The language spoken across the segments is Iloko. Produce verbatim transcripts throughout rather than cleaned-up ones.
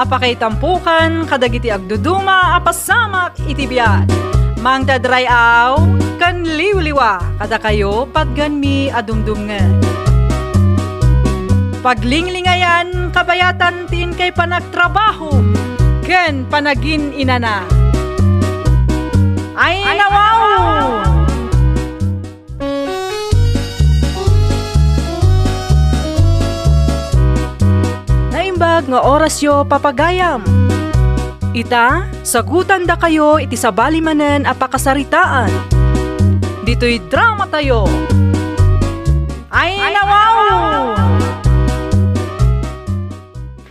Pakaitampokan kadagiti agduduma a pasamak iti biag. Mangted ray-aw ken liwliwa kadakayo patganmi a dumdumngeg. Paglinglingayan kabayatan ti inkay panagtrabaho ken panagin-inana. Ay, nawaw! Naimbag nga orasyo, papagayam. Ita, sagutandakayo iti sabali manen a pakasaritaan. Ditoy dramatayo. Ay, nawaw!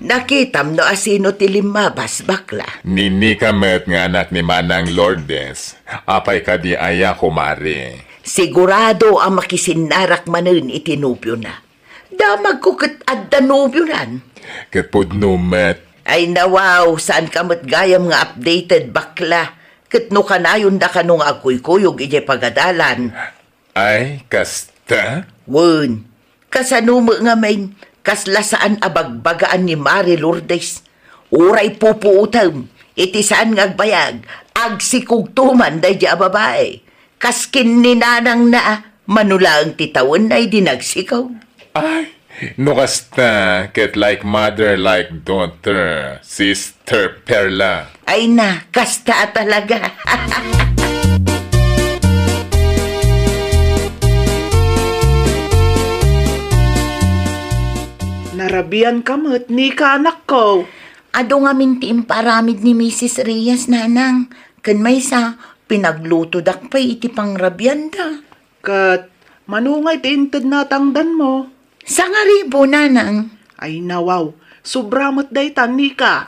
Nakitam no asino ti limmabas, bakla? Ni Nika met nga anak ni Manang Lourdes. Apay kadi aya, kumare? Sigurado a makisinnarak manen iti nobiona. Damagko ket adda nobionan. Ket pudno met. Ay, nawaw, saanka met gayam nga updated, bakla. Ket no kanayonda kano nga agkuykuyog idiay pagadalan. Ay, kasta? Wen, kasano met ngamin, kasla saan a bagbagaan ni Mari Lourdes? Uray pupuotem iti saan nga agbayag, agsikogto man daydi a babai. Kas ken ni nanangna, mano laeng ti tawenna idi nagsikog. Ay, no kasta, ket like mother, like daughter, Sister Perla. Ay na, kasta a talaga. Narabian ka met, Nika, anakko. Adu ngamin ti impaaramid ni Misis Reyes, nanang. Ken maysa, pinaglutodak pay iti pangrabianda. Ket mano ngay ti inted natangdanmo? Sangaribu, nanang. Ay, nawaw. Sobra met dayta, Nika.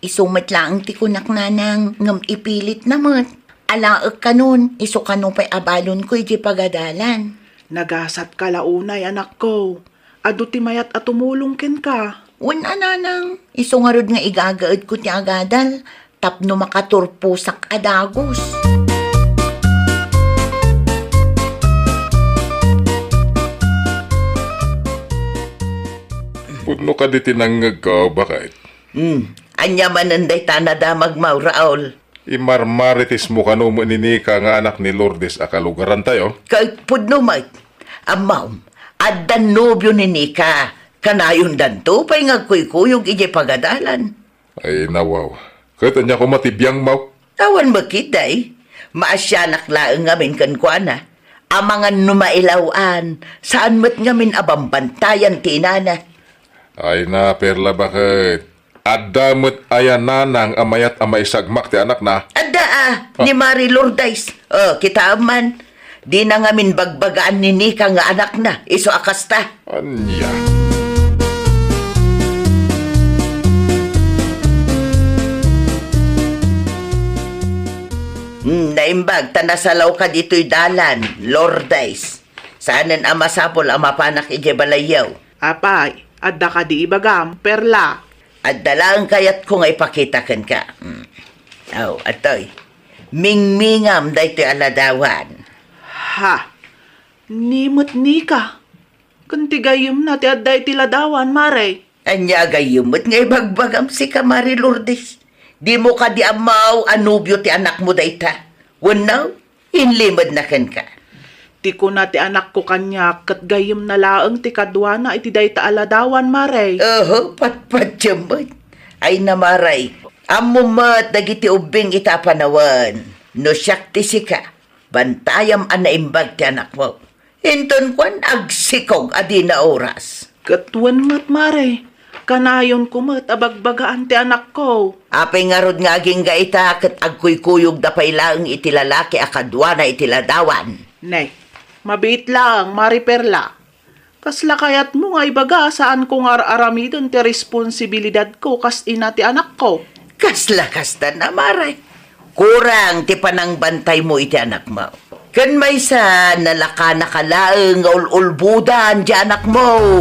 Isu met laeng ti kunak, nanang, ngem ipilitna met. Alaek kanon, isu kano pay a balonko idiay pagadalan. Nagasatka la unay, anakko. Adu ti mayat a tumulong kenka. Wen a, nanang, isu ngarud nga igagaedko ti agadal tapno makaturposak a dagus. Pudno kadi ti nangngegko, baket? Hmm. Ania manen dayta nadamagmo, Raul? Imarmaritismo kano met ni Nika nga anak ni Lourdes a kalugarantayo? Ket pudno met. Ammom, adda nobio ni Nika. Kanayondanto pay nga agkuykuyog idiay pagadalan. Ay, nawaw. Ket ania koma ti biangmo? Awan met ketdi. Maasianak laeng ngamin kenkuana. Amangan no mailaw-an, saan met ngamin a bambantayan ti inana. Ay na, Perla, baket? Adda met aya nanang a mayat a maisagmak ti anakna? Adda a, ni Mari Lourdes. Oh, kitaem man. Dina ngamin bagbagaan ni Nika nga anakna, isu a kasta. Ania? Hmm, naimbag ta nasalawka ditoy dalan, Lourdes. Saanen a masapul a mapanak idiay balayyo. Apay, adda kadi ibagam, Perla? Adda laeng kayatko nga ipakita kenka. Hmm. Aw, atoy. Mingmingam daytoy a ladawan. Ha? Ni met Nika? Ken ti gayyemna ti adda iti ladawan, Mare? Ania a gayyem met nga ibagbagam sika, Mari Lourdes? Dimo kadi ammo a nobio ti anakmo dayta? Wenno, inlimedna kenka? Ti kuna ti anakko kaniak ket gayyemna laeng ti kaduana iti dayta a ladawan, Mare. Oho, patpatiem met. Ay na, Mare, ammom met dagiti ubbing ita a panawen. No siak ti sika, bantayam a naimbag ti anakmo. Inton kuan, agsikog a dina oras. Ket wen met, Mare, kanayonko met a bagbagaan ti anakko. Apay ngarud nga agingga ita ket agkuykuyogda pay laeng iti lalaki a kaduana iti ladawan? Ne, mabiit laeng, Mare Perla. Kasla kayatmo nga ibaga, saanko nga ar-aramiden ti responsibilidadko kas ina ti anakko? Kasla kasta, Mare. Kurang ti panangbantaymo iti anakmo. Ken maysa, nalakanaka laeng nga ul-ulbodan ti anakmo.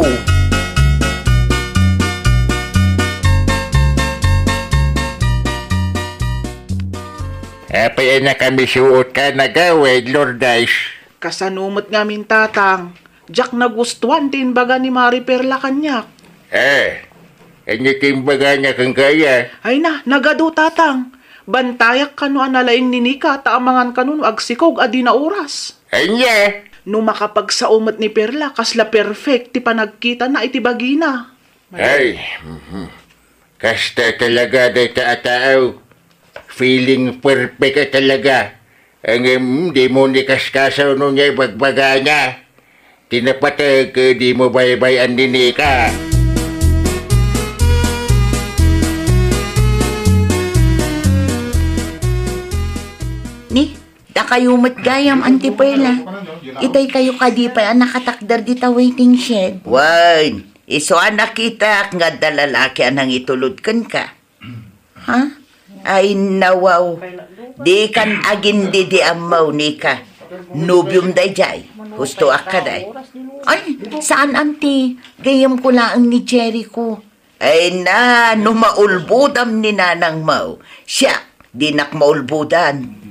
Apay a nakamisuotka, Nagawid, Lourdes? Kasano met ngamin, Tatang? Diak nagustuan ti imbaga ni Mare Perla kaniak. Eh, Ania ti imbagana kenka aya? Ay na, nagadu, Tatang. Bantayak kano a nalaing ni Nika ta amangan kano no agsikog a dina oras. Ania? No makapagsao met ni Perla, kasla perfect ti panagkitana iti bagina. Ay, mhm. Kasta talaga dayta a tao. Feeling perfect a talaga. Ngem dimo ni kaskasaw no ania ibagbagana. Ti napateg, dimo baybay-an ni Nika. Ni, dakayo met gayam, Auntie Perla. Itay kayo kadi pay a nakatakder dita waiting shed. Wen, isu a nakitak nga adda lalaki a nangitulod kenka. Ha? Ay, nawaw. Dikan agindidi ammo, Nika. Nobiom daydiay. Husto a kaday. Ay, saan, Auntie. Gayyemko laeng ni Jericho. Ay na, no maulbodam ni nanangmo. Siak, dinak maulbodan.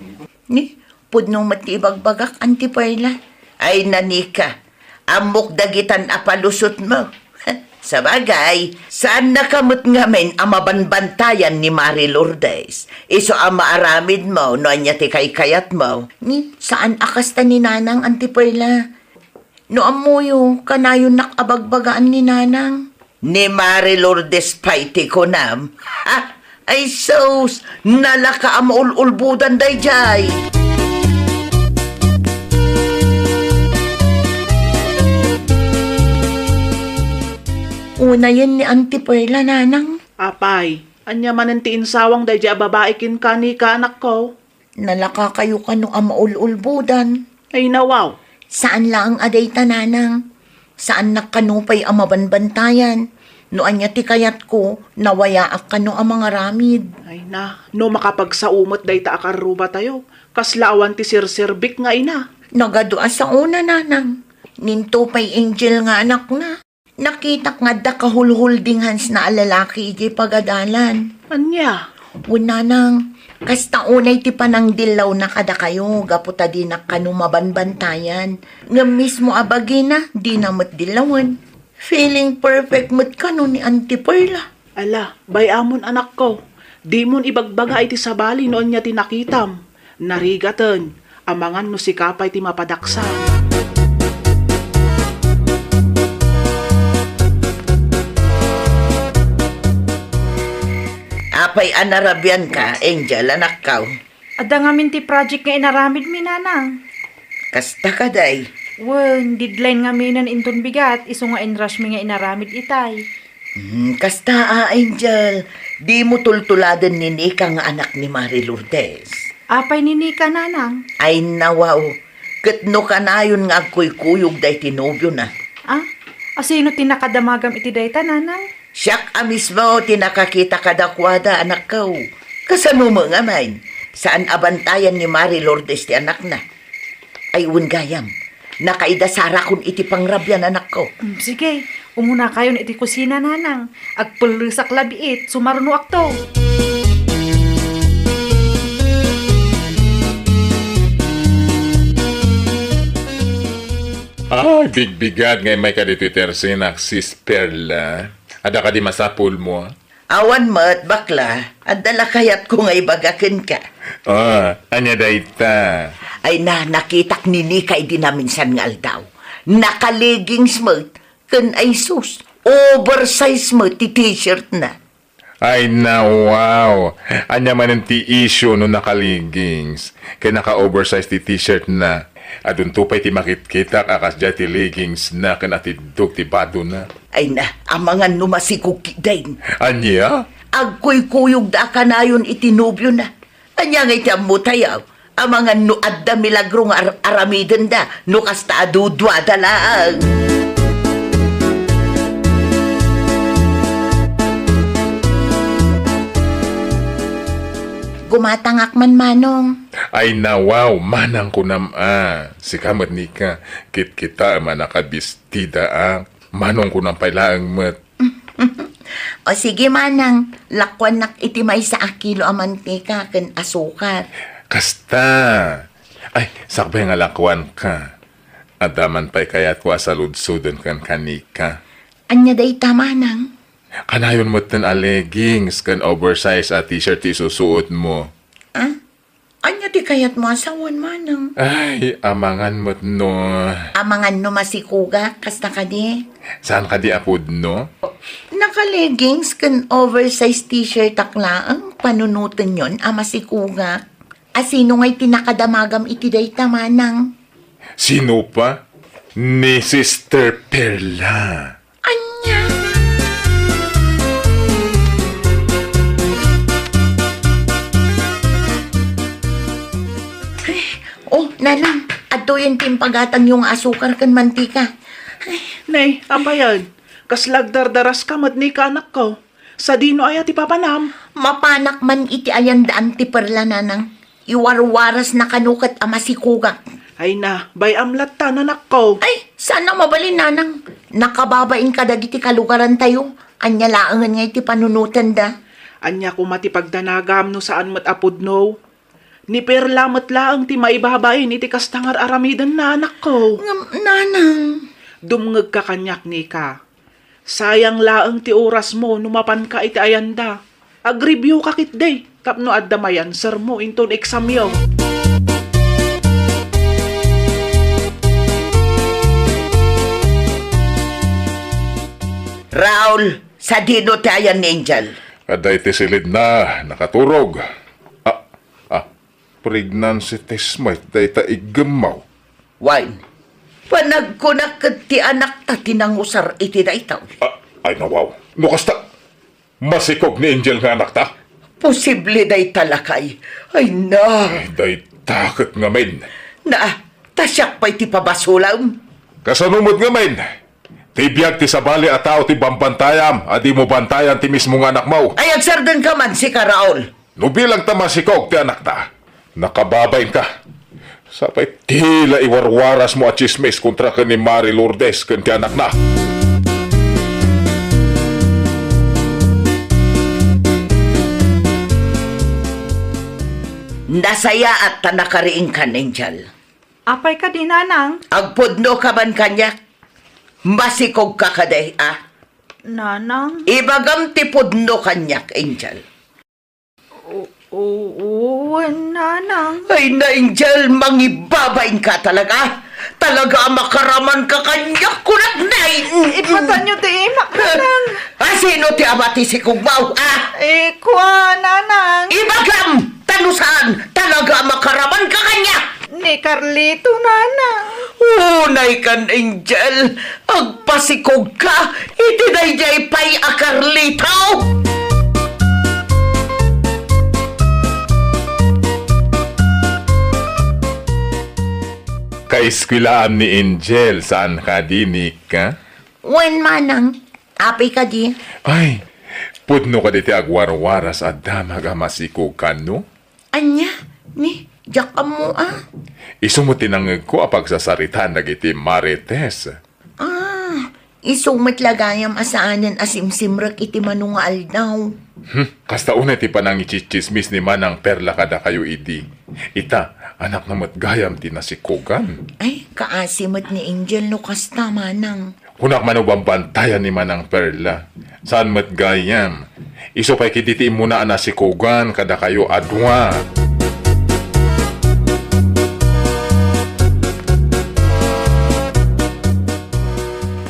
Ni, pudno met ti ibagbagak, Auntie Perla. Ay na, Nika, ammok dagitan a palusotmo. Sabagay, saannaka met ngamin a mabanbantayan ni Mari Lourdes. Isu a maaramidmo no ania ti kaykayatmo. Ni, saan a kasta ni Nanang, Auntie Perla. No ammoyo, kanayonnak a bagbagaan ni Nanang. Ni Mari Lourdes pay ti kunam. Ha? Ay sus, nalaka a maul-ulbodan daydiay. Unayen ni Auntie Perla, Nanang. Apay, ania manen ti insawang daydiay a babai kenka, Nika, anakko? Nalakakayo kano a maul-ulbodan. Ay, nawaw. Saan laeng a dayta, Nanang. Saannak kano pay a mabanbantayan. No ania ti kayatko, nawayaak kano a mangaramid. Ay na, no makapagsao met dayta a karrubatayo, kasla awan ti serserbik nga ina. Nagadu a saona, Nanang. Ninto pay Angel nga anakna. Nakitak nga adda kahulhulding hansna a lalaki idiay pagadalan. Ania? Wen, Nanang, kasta unay ti panangdillawna kadakayo gapu ta dinak kano mabanbantayan. Ngem mismo a bagina, dina met dillawen. Feeling perfect met kano ni Auntie Perla. Ala, bay-amon, anakko. Dimon ibagbaga iti sabali no ania ti nakitam. Narigaten, amangan no sika pay ti mapadaksan. Apay a narabianka, Angel, anakko? Adda ngamin ti project nga inaramidmi, Nanang. Kasta kadi? Wen, deadline ngaminen inton bigat, isu nga in-rush mi nga inaramid itay. Hmm, kasta a, Angel, dimo tultuladen ni Nika nga anak ni Mari Lourdes. Apay ni Nika, Nanang? Ay, nawaw. Ket no kanayon nga agkuykuyog dayta nobiona. Ah? Asino ti nakadamagam iti dayta, Nanang? Siak a mismo ti nakakita kadakuada, anakko. Kasano met ngamin? Saan a bantayan ni Mari Lourdes ti anakna. Ay, wen gayam. Nakaida sarakon iti pangrabian, anakko. Mm, sige, umunakayon iti kusina, Nanang. Agpellesak labiit, sumarunoakto. Ay, bigbigat nga immayka ditoy tersinak, Sis Perla. Adda kadi masapulmo? Awan met, bakla. Adda la kayatko nga ibaga kenka. Ah, ania dayta? Ay na, nakitak ni Nika idi naminsan nga aldaw. Naka-leggings met, ken ay sus, oversize met ti t-shirtna. Ay na, wow! Ania manen ti issue no naka-leggings ken naka-oversize ti t-shirtna? Adunto pay ti makitkitak a kasdiay ti leggingsna ken atiddog ti badona. Ay na, amangan no masikog ketdin. Ania? Agkuykuyogda a kanayon iti nobiona. Ania ngay ti ammotayo? Amangan no adda milagro nga ar-, aramidenda no kasta a duduada laeng. Gumatangak man, Manong. Ay, nawaw, manang kunam a. Sika met, Nika, kitkitaem a nakabistida a. Manong kunam pay laeng met. O sige, Manang, lakuannak iti maysa a kilo a mantika ken asukar. Kasta. Ay, sakbay nga lakuanka. Adda man pay kayatko a saludsoden kenka, Nika. Ania dayta, Manang? Kanayon metten a leggings ken oversize a t-shirt ti isusuotmo. Ah? Ania ti kayatmo a sawen, manang? Ay, amangan met no. Amangan no masikogak, kasta kadi? Saan kadi a pudno? Naka-leggings ken oversize t-shirtak laeng, panunotenyon a masikogak. A sino ngay ti nakadamagam iti dayta, manang? Sino pa? Ni Sister Perla. Ania? Ay, oh, nanang, adtoyen ti impagatangyo nga asukar ken mantika. Ay. Nay, apayan? Kasla agdardaraska met ni ka, anakko? Sadino aya ti papanam? Mapanak man iti ayan da Auntie Perla, nanang. Iwarwarasna kano ket a masikogak. Ay na, bay-am latta, anakko. Ay, saan a mabalin, nanang. Nakababain kadagiti kalugarantayo. Ania laengen nga iti panunotenda? Ania koma ti pagdanagam no saan met a pudno? Ni Perla met laeng ti maibabain iti kasta nga ar-aramidenna, anakko. Ngem, nanang. Dumngegka kaniak, Nika. Sayang laeng ti orasmo no mapanka iti ayanda. Agreview ka ketdi tapno adda may-answermo inton examyo. Raul, sadino ti ayan ni Angel? Adda iti silidna, nakaturog. Ah, ah, pregnancy test met dayta iggemmaw. Wen, panagkunak ket ti anakta ti nangusar iti dayta. Ah, ay, nawaw. No kasta, masikog ni Angel nga anakta? Posible dayta, lakay. Ay na. Ay, dayta ket ngamin. Na, ta siak pay ti pabasolem. Kasano met ngamin? Ti biag ti sabali a tao ti bambantayam, a dimo bantayan ti mismo nga anakmo. Ay, agsardengka man, sika, Raul. No bilang ta masikog ti anakta, nakababainka. Sapay ti la iwarwarasmo a tsismis kontra ken ni Mari Lourdes ken ti anakna. Nasayaat ta nakariingkan, Angel. Apay kadi, nanang? Agpudnoka man kaniak. Masikogka kadi, a? Nanang? Ibagam ti pudno kaniak, Angel. O, o, wen, nanang. Ay na, Angel, mangibabainka talaga. Talaga a makaramanka kaniak, kunak, nay. Ipatanyo ti imak, nanang. A, sino ti ama ti sikogmo, a? Eh, kua, nanang. Ibagam! Ta no saan, talaga a makaramanka kaniak. Ni Carlito, nanang. Unay kan, Angel. Agpasikogka iti daydiay pay a Carlito. Kaeskuelaam ni Angel, saan kadi, Nika? Wen, manang. Apay kadi? Ay, pudno kadi ti agwarwaras a damag a masikog kano? Ania? Ni, diak ammo, a? Isu met ti nangngegko a pagsasaritaan dagiti Marites. Ah, isu met la gayam a saanen a simsimrek iti mano nga aldaw. Hmm, kasta unay ti panangitsitsismis ni Manang Perla kadakayo idi. Ita, anakna met gayam ti nasikogan. Ay, kaasi met ni Angel no kasta, manang. Kunak man no bambantayan ni Manang Perla. Saan met gayam. Isu pay ketdi ti immuna a nasikogan kadakayo a dua.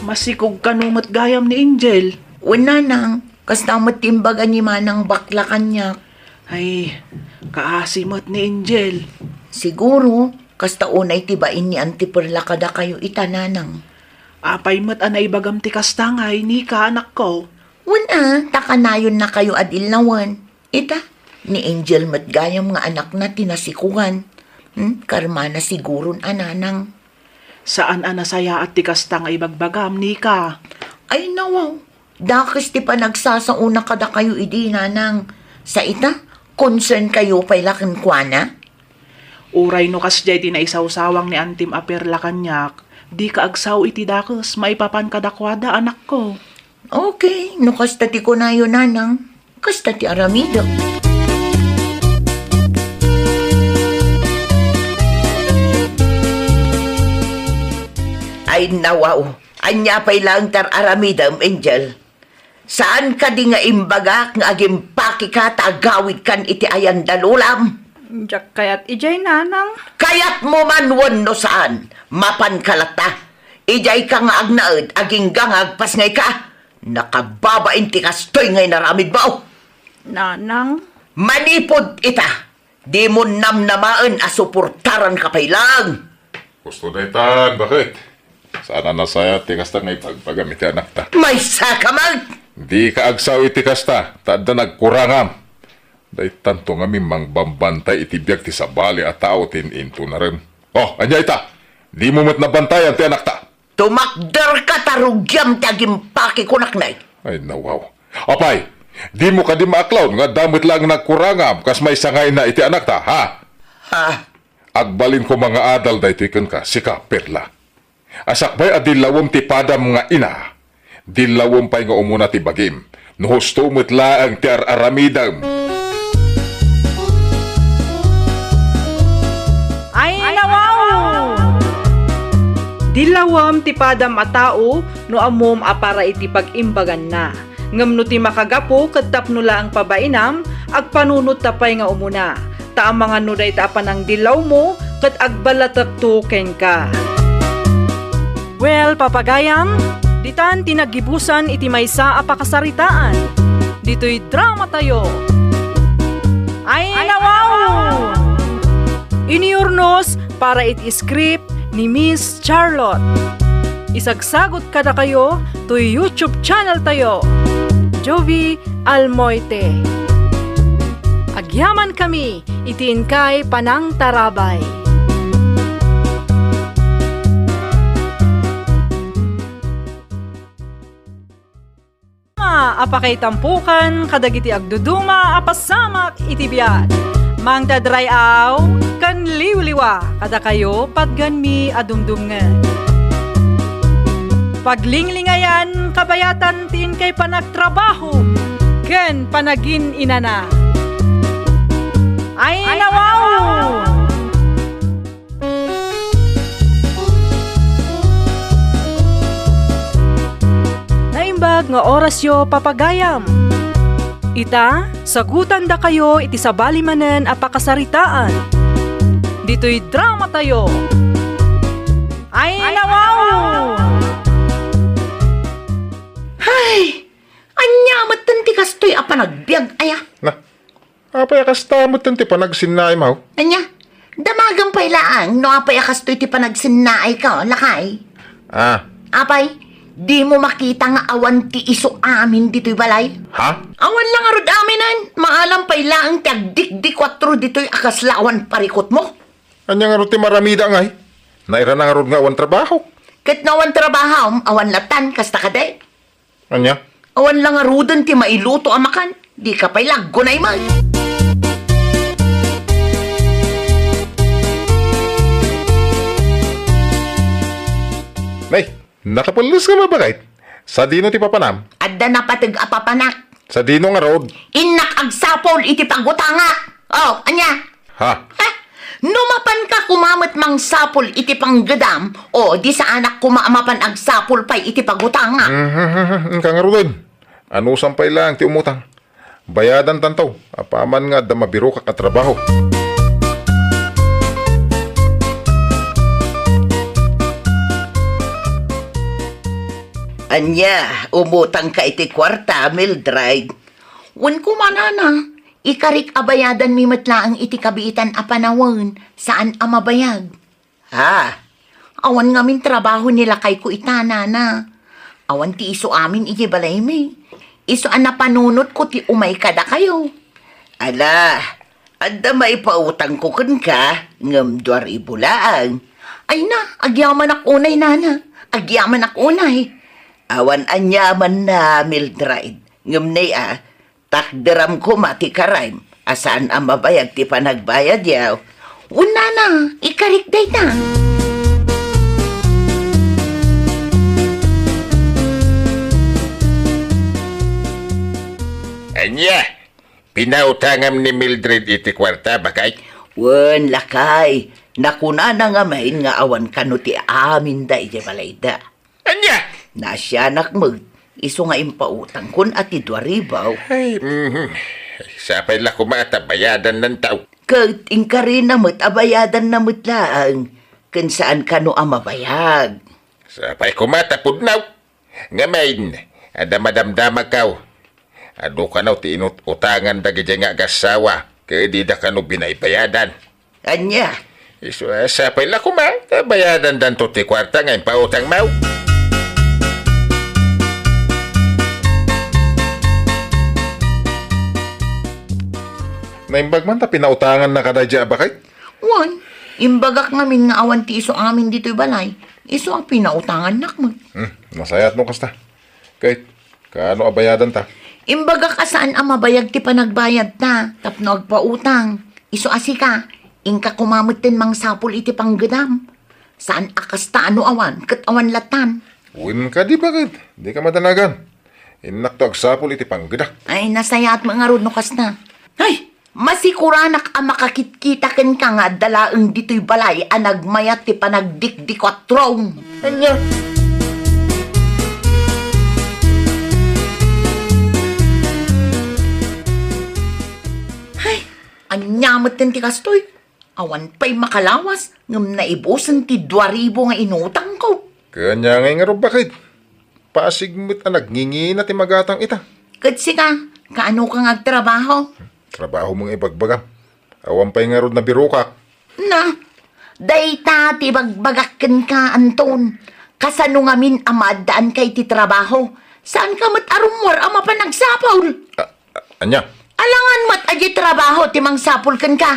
Masikog kano met gayam ni Angel? Wen, nanang. Kasta met ti imbaga ni Manang Bakla kaniak. Ay, kaasi met ni Angel. Siguro, kasta unay ti bain ni Auntie Perla kadakayo ita, nanang. Apay met a naibagam ti kasta ngay, Nika, anakko? Wen a, ta kanayonnakayo a dillawen. Ita, ni Angel met gayam nga anakna ti nasikogan. Hmm, karmana siguron a, nanang. Saan a nasayaat ti kasta nga ibagbagam, Nika. Ay, nawaw. Dakes ti panagsasaona kadakayo idi, nanang. Sa ita, concern kayo pay la kenkuana? Uray no kasdiay ti naisawsawang ni Antim a Perla kaniak, dika agsao iti dakes maipapan kadakuada, anakko. Okay, no kasta ti kunayo, nanang, kasta ti aramidek. Ay, nawaw. Ania pay laeng ti ar-aramidem, Angel? Saan kadi nga imbagak nga agimpakeka ta agawidkan iti ayan da Lolam? Diak kayat idiay, Nanang. Kayatmo man wenno saan, mapanka latta. Idiayka nga agnaed, agingga nga agpasngayka. Nakababain ti kastoy nga inaramidmo. Nanang. Manipud ita, dimo namnamaen a suportaranka pay laeng. Husto daytan, baket. Saan a nasayaat ti kasta nga ibagbagam iti anakta. Maysa ka met! Dika agsao iti kasta, ta adda nagkurangam. Daytanto ngamin mangbambantay iti biag ti sabali a tao ti in-intunarem. Oh, ania ita? Dimo met nabantayan ti anakta. Tumakderka ta rugiam ti agimpakeko, naknay. Ay, nawaw. Apay, dimo kadi maaklaw nga adda met laeng nagkurangam kas maysa nga ina iti anakta, ha? Ha? Agbalin koma nga adal daytoy kenka, sika, Perla. A sakbay a dillawem ti padam nga ina, dillawem pay nga umuna ti bagim, no husto met laeng ti ar-aramidem. Ay, nawaw! Dillawem ti padam a tao no ammom a para iti pag-imbaganna. Ngem no ti makagapu ket tapno laeng pabainam, agpanunot ta pay nga umuna. Ta amangan no dayta a panangdillawmo ket agballatekto kenka. Well, papagayam, ditan ti naggibusan iti maysa a pakasaritaan. Ditoy dramatayo. Ay, nawaw! Iniurnos para iti script ni Miss Charlotte. Isagsagut kadakayo toy YouTube channel tayo, Jovie Almoite. Agyamankami iti inkay panangtarabay. A pakaitampokan kadagiti agduduma a pasamak iti biag. Mangtadray-aw ken liwliwa kadakayo patganmi a dumdumngeg. Paglinglingayan kabayatan ti inkay panagtrabaho ken panagin-inana. Ay, nawaw! Naimbag nga orasyo, papagayam. Ita, sagutandakayo iti sabali manen a pakasaritaan. Ditoy dramatayo. Ay, nawaw! Hay! Ania metten ti kastoy a panagbiag aya? Na, apay a kasta metten ti panagsinnaaymo? Ania? Damagem pay laeng no apay a kastoy ti panagsinnaayko, lakay. Ah. Apay, dimo makita nga awan ti isu amin ditoy balay? Ha? Awan la ngarud aminen, maalam pay laeng ti agdikdikuatro ditoy a kasla awan parikutmo. Ania ngarud ti maramida ngay? Nairana ngarud nga awan trabaho? Ket no awan trabahom, awan latan, kasta kadi? Ania? Awan la ngaruden ti mailuto a makan. Dika pay la aggunay met. Nay, nakapelles ka, mabagayt. Sadino ti papanam? Adda napateg a papanak. Sadino ngarud? Innak agsapul iti pagutangak. Oh, ania? Ha? Ha? No mapanka koma met mangsapul iti panggedam, o di saanak koma a mapan agsapul pay iti pagutangak. Mhm, inka ngaruden. Anusam pay laeng ti umutang. Bayadantanto, apaman nga adda mabirokak a trabaho. Ania, umutangka iti kuarta, Mildred? Wen koma, nana, ikarik a bayadanmi met laeng iti kabiitan a panawen, saan a mabayag. Ha? Awan ngamin trabaho ni lakayko ita, nana. Awan ti isu amin iti balaymi. Isu a napanunotko ti umay kadakayo. Ala, adda maipautangko kenka, ngem dua ribu laeng. Ay na, agyamanak unay, nana. Agyamanak unay. Awan aniamanna, Mildred. Ngem nay a, takderam koma ti karem a saan a mabayag ti panagbayadyo. Wen, nana, ikarik dayta. Ania? Pinautangam ni Mildred iti kuarta, bakay? Wen, lakay. Nakunana ngamin nga awan kano ti aminda iti balayda. Ania? Naasianak met. Isu nga impautangkon a ti dua ribu. Ay, mhm. Sapay la koma ta bayadannan taw. Ket inkarina met a bayadanna met laeng, ken saan kano a mabayag. Sapay koma ta pudno. Ngamin, adda madamdamagkaw. Adu kano ti inut-utangan dagidiay nga agassawa, ket dida kano binaybayadan. Ania? Isu, eh, sapay la koma, ta bayadandanto ti kuarta nga impautangmo. Naimbag man ta pinautangannaka daydiay a baket? Wen, imbagak ngamin nga awan ti isu amin ditoy balay. Isu a pinautangannak met. Hmm, nasayaat no kasta. Ket, kaano a bayadanta? Imbagak a saan a mabayag ti panagbayadta tapno agpautang. Isu a sika, inka koma metten mangsapul iti panggedam. Saan a kasta no awan, ket awan lattan. Wen kadi baket, dika madanagan. Innakto agsapul iti panggedak. Ay, nasayaat met ngarud no kasta. Ay, masikuranak a makakitkita kenka nga adda laeng ditoy balay a nagmayat ti panagdikdikuatrom. Ania? Ay, ania metten ti kastoy? Awan pay makalawas ngem naibusen ti dua ribu nga inutangko. Ket ania ngay ngarud baket? Pasig met a nagngingina ti magatang ita. Ket sika, kaano ka nga agtrabaho? Trabaho mo nga ibagbagam. Awan pay ngarud nabirokak. Na, dayta ti ibagbagak kenka, Anton. Kasano ngamin a maaddaanka iti trabaho? Saanka met a rummuar a mapan agsapul? A-, a-, ania? Alangan met a di trabaho ti mangsapul kenka.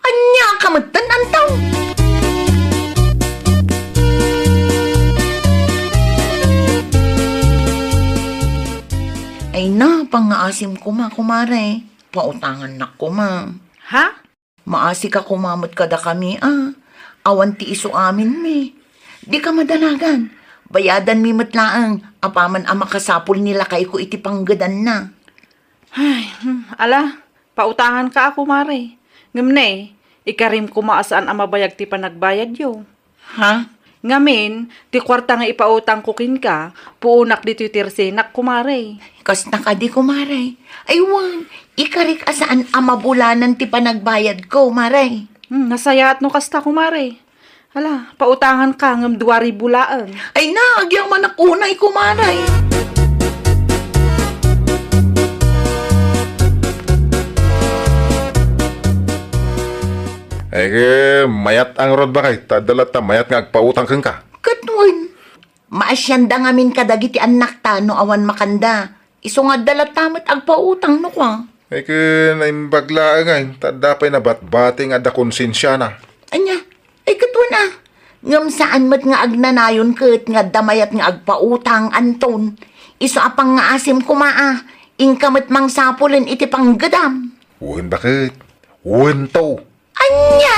Ania ka metten, Anton? Ay na, pangngaasim koma, kumare. Pautangannak koma. Ha? Maasika koma met kadakami, a. Awan ti isu amin mi. Dika madanagan. Bayadanmi met laeng, apaman a makasapul ni lakayko iti panggedanna. Ay, hmm, ala, pautanganka a, kumare. Ngem ne, ikarim koma a saan a mabayag ti panagbayadyo. Ha? Ngamin, ti kuarta nga ipautangko kenka, puonak ditoy tersenak, kumare. Kasta kadi, kumare? Ay, wen, ikarik a saan a mabulanan ti panagbayadko, mare. Hmm, nasayaat no kasta, kumare. Ala, pautanganka ngem dua ribu laeng. Ay na, agyamanak unay, kumare. Ay, ket mayat ngarud baket, ta adda latta mayat nga agpautang kenka. Ket wen, maasianda ngamin kadagiti annakta no awan makanda. Isu nga adda latta met agpautang no kua. Ay, ket naimbag laeng ngay, ta adda pay nabatbati nga adda konsensiana. Ania? Ay, ket wen a. Ngem saan met nga agnanayon ket nga adda mayat nga agpautang, Anton. Isu a pangngaasim koma a, inka met mangsapulen iti panggedam. Wen baket. Wen to. Ania?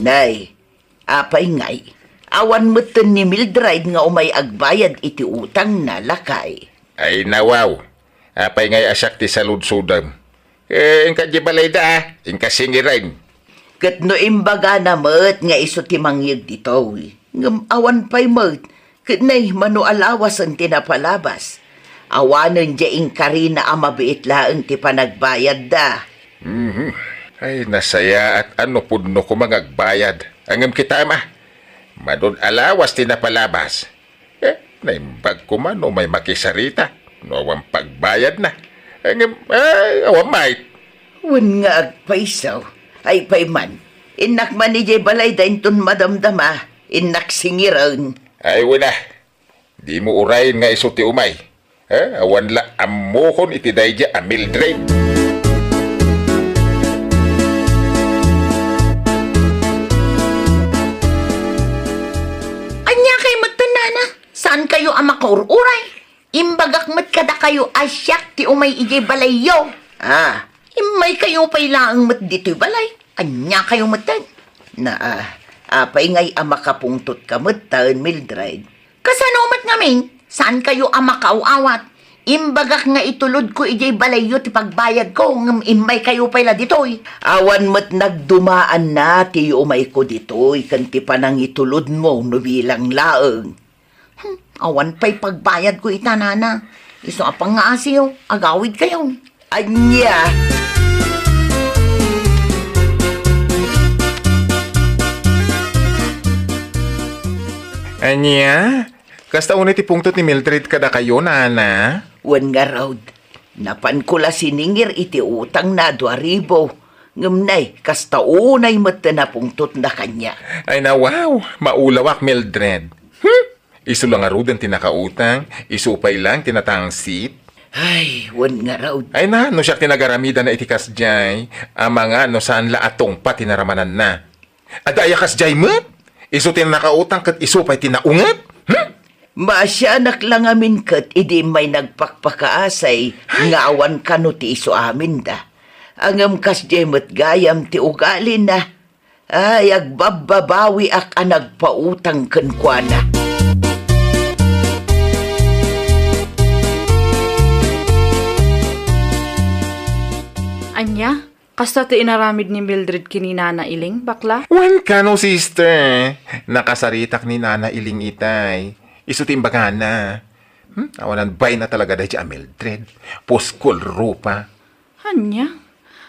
Nay, apay ngay, awan metten ni Mildred nga umay agbayad iti utangna, lakay? Ay, nawaw. Apay ngay a siak ti saludsodem? Eh, inka di balayda, a. Inka singiren. Ket no imbagana met nga isu ti mangyeg ditoy, ngem awan pay met, ket nay mano a lawasen ti napalabas. Awanen diay inkarina a mabiit laeng ti panagbayadda. Mhm. Ay, nasayaat a no pudno koma nga agbayad. Ngem kitaem a, mano a lawas ti napalabas. Eh, naimbag koma no umay makisarita, no awan pagbayadna. Ngem, ay, awan met. Wen nga agpayso. Ay pay man, innak man idiay balayda inton madamdama, innak singiren. Ay, wen a. Dimo urayen nga isu ti umay. Eh, awan la ammokon iti daydiay a Mildred. Ania kay metten, nana? Saan kayo a makaur-uray? Imbagak met kadakayo a siak ti umay idiay balayyo. Ah, immay kayo pay laeng met ditoy balay. Ania kayo metten? Na, ah, apay ngay a makapungtot ka metten, Mildred? Kasano met ngamin? Saan kayo a makaaw-awat? Imbagak nga itulodko idiay balayyo ti pagbayadko, ngem immaykayo pay la ditoy. Awan met nagdumaanna ti umayko ditoy ken ti panangitulodmo no bilang laeng. Hmm, awan pay pagbayadko ita, nana. Isu a pangngaasiyo, agawidkayo. Ania? Ania? Kasta unay ti pungtot ni Mildred kadakayo, nana? Wen ngarud, napanko la siningir iti utangna a dua ribu. Ngem nay, kasta unay met ti napungtotna kaniak. Ay, nawaw, maulawak, Mildred. Hmm? Isu la ngaruden ti nakautang, isu pay lang ti natangsit. Ay, wen ngarud. Ay na, no siak ti nagaramidanna iti kasdiay, amangan no saan la a tungpa ti naramananna. Adda aya kasdiay met? Isu ti nakautang ket isu pay ti naunget? Hmm? Maasianak la ngamin ket idi immay nagpakpakaasay nga awan kano ti isu aminda. Ngem kasdiay met gayam ti ugalina. Ay, agbabbabawiak a nagpautang kenkuana. Ania? Kasta ti inaramid ni Mildred ken ni Nana Iling, bakla? Wen kano, sister. Nakasaritak ni Nana Iling itay. Isu ti imbagana. Hmm? Awanan bayna talaga daydi a Mildred. Puskol rupa. Ania?